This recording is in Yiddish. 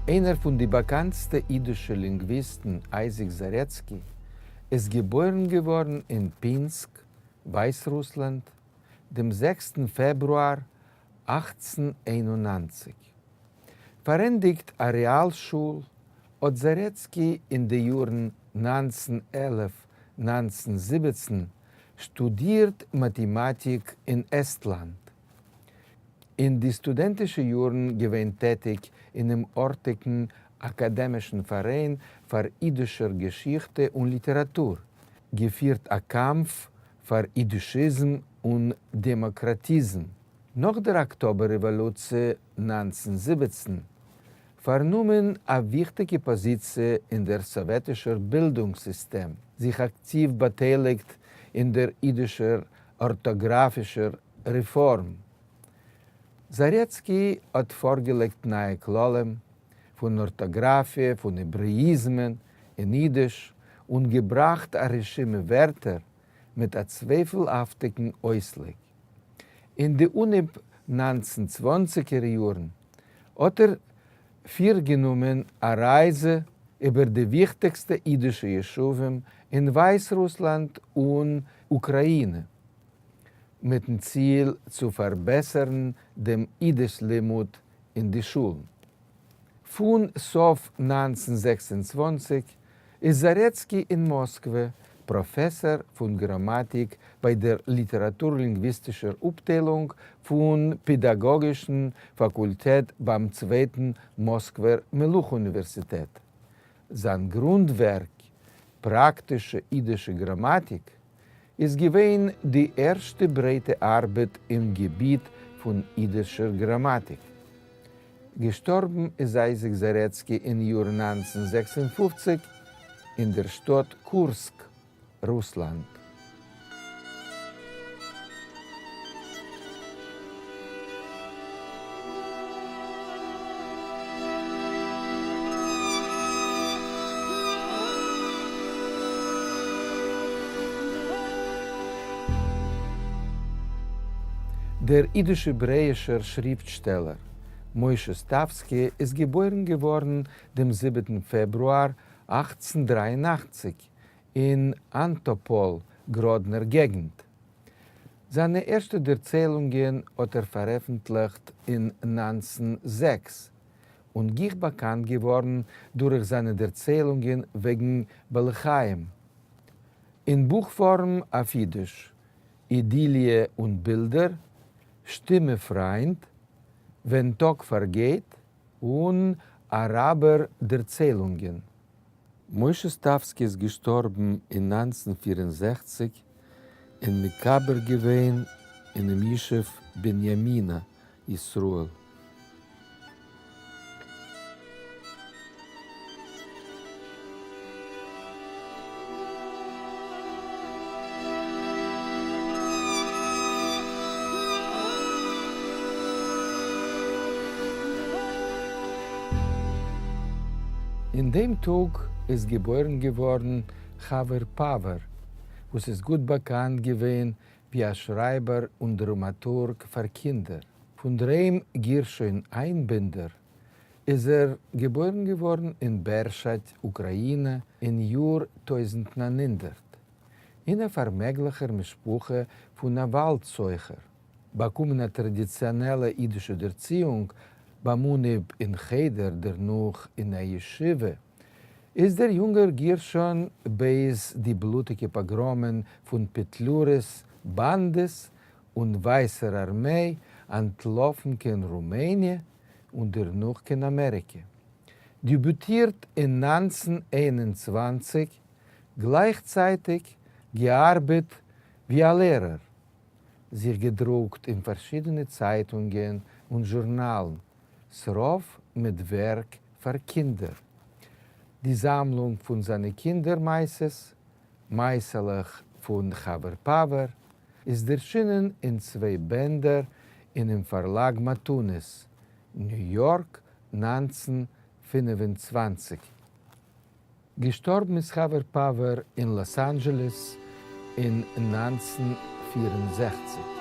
איינער פון די באקאנטסטע אידישע לינגוויסטן אייזיק זארעצקי איז געבוירן געווארן אין פינסק, ווייסרוסלאנד, דעם זעקסטן פעברואר 1891. פארענדיגט א רעאלשול האט זארעצקי אין די יארן 1911, 1917 שטודירט מאטעמאטיק אין עסטלאנד. אין די סטודענטישע יארן געווען טעטיק אינעם ארטיגן אקאדעמישן פאראיין פאר אידישער געשיכטע און ליטעראטור, געפירט א קאמף פאר אידישיזם און דעמאקראטיזם. נאך דער אקטאבער רעוואלוציע 1917, פארנומען א וויכטיגע פאזיציע אין דער סאוועטישער בילדונג סיסטעם, זיך אקטיוו באטייליגט אין דער אידישער ארטאגראפישער רעפארם. זארעצקי האט פארגעלייגט נייע כללים פון ארטאגראפיע, פון העברעאיזמען אין אידיש, און געבראכט א רשימה ווערטער מיט א צווייפלהאפטיגן אויסלייג. אין די אנהייב 19 צוואנציגער יארן האט ער פירגענומען א רייזע איבער די וויכטיגסטע אידישע ישובים אין ווייסרוסלאנד און אוקראינע, מיטן ציל צו פארבעסערן דעם אידיש לימוד אין די שולן. פון סוף 1926 איז זארעצקי אין מאסקווע פראפעסאר פון גראמאטיק ביי דער ליטעראטור-לינגוויסטישער אפטיילונג פון פעדאגאגישן פאקולטעט ביים צווייטן מאסקווער מלוכה-אוניווערסיטעט. זיין גרונד-ווערק, פראקטישע אידישע גראמאטיק, איז געווען די ערשטע ברייטע ארבעט אין געביט פון אידישער גראמאטיק. געשטארבן איז אייזיק זארעצקי אין יאר 1956 אין דער שטאט קורסק, רוסלאנד. דער אידיש-העברעאישער שריפטשטעלער משה סטאווסקי איז געבוירן געווארן דעם זיבעטן פעברואר 1883 אין אנטאפאל, גראדנער געגנט. זיינע ערשטע דערציילונגען האט ער פארעפנטליכט אין 1906, און גיך באקאנט געווארן דורך זיינע דערציילונגען וועגן בעלי חיים. אין בוך-פארם אויף אידיש, אידיליע און בילדער, שטומע פריינד, ווען טאג פארגייט, און אראבער דערציילונגען. משה סטאווסקי איז געשטארבן אין 1964 און מקבר געווען אינעם ישוב בנימינה, ישראל. אין דעם טאג איז געבוירן געווארן חבר פאווער, וואס איז גוט באקאנט געווען ווי א שרייבער און דראמאטורג פאר קינדער. פון דרום גרשון איינבינדער איז ער געבוירן געווארן אין בערשאד, אוקראינע אין יאר 1900, אין א פארמעגליכער משפחה פון א וואלד סוחר. באקומען א טראדיציאנעלע אידישע דערציאונג ביים אנהייב אין חדר דערנאך אין א ישיבה, איז דער יונגער גרשון בעת די בלוטיגע פאגראמען פון פעטליורע'ס באנדעס און ווייסער ארמיי אנטלאפן קיין רומעניע און דערנאך קיין אמעריקע. דעביוטירט אין 1921, גלייכצייטיג געארבעט ווי א לערער, זיך געדרוקט אין פארשידענע צייטונגען און זשורנאלן, ס'רוב מיט ווערק פאר קינדער. די זאמלונג פון זיינע קינדער מעשות, מעשה'לעך פון חבר פאווער, איז דערשינען אין צוויי בענדער אינעם פארלאג מתנות, ניו יארק 1925. געשטארבן איז חבר פאווער אין לאס אנדזשעלעס אין 1964.